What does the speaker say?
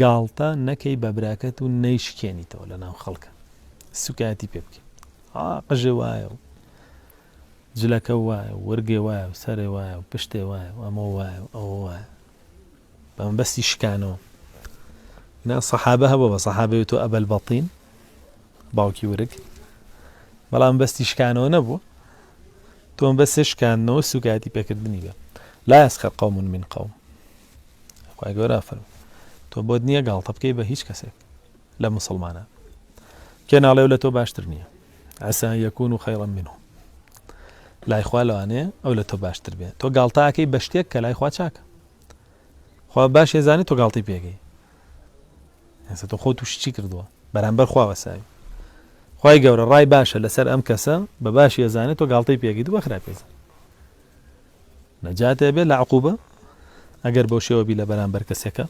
گاڵتە نەکەی بە براکەت و نەیشکێنیتەوە لە ناو خەڵکە سوکایەتی پێ بکەی قژێ وایە و جلەکە وایە و ورگێ وایە و سەرێ وایە و پشتێ وایە و ئەمە وایە و ئەوە وایە بە مەبەستی شکانەوە نا سەحابە هەبوو بە سەحابەی تۆ ئەبەل بەتین باوکی ورگ بەڵام بەستی شکانەوە نەبوو تۆم بەسێ شکاندنەوە سوکایەتی پێکردنی بێ لا يسخر قوم من قوم خوای گەورە فەرموو تۆ بۆت نییە گاڵتە بکەی بە هیچ کەسێک لە مسلمانان کێ ناڵێ لە تۆ باشتر نییە عسى أن يكونوا خيرا منهم لای خوا لەوانەیە ئەو لە تۆ باشتر بێ تۆ گاڵتاکەی بە شتێک کە لای خوا چاکە خوا باش ێزانانی تۆ گاڵتی پێگەی ئێستا تۆ خۆ تووشی چی کردووە بەرامبەر خوا وەساوی خی گەورە ڕای باشە لەسەر ئەم کەسە بە باشی ێزانێت تۆ گاڵتەی پێگەیت وە خراپێزان نەجاتێ بێ لە عقوبە ئەگەر بەو شێوە بی لە بەرامبەر کەسێکە.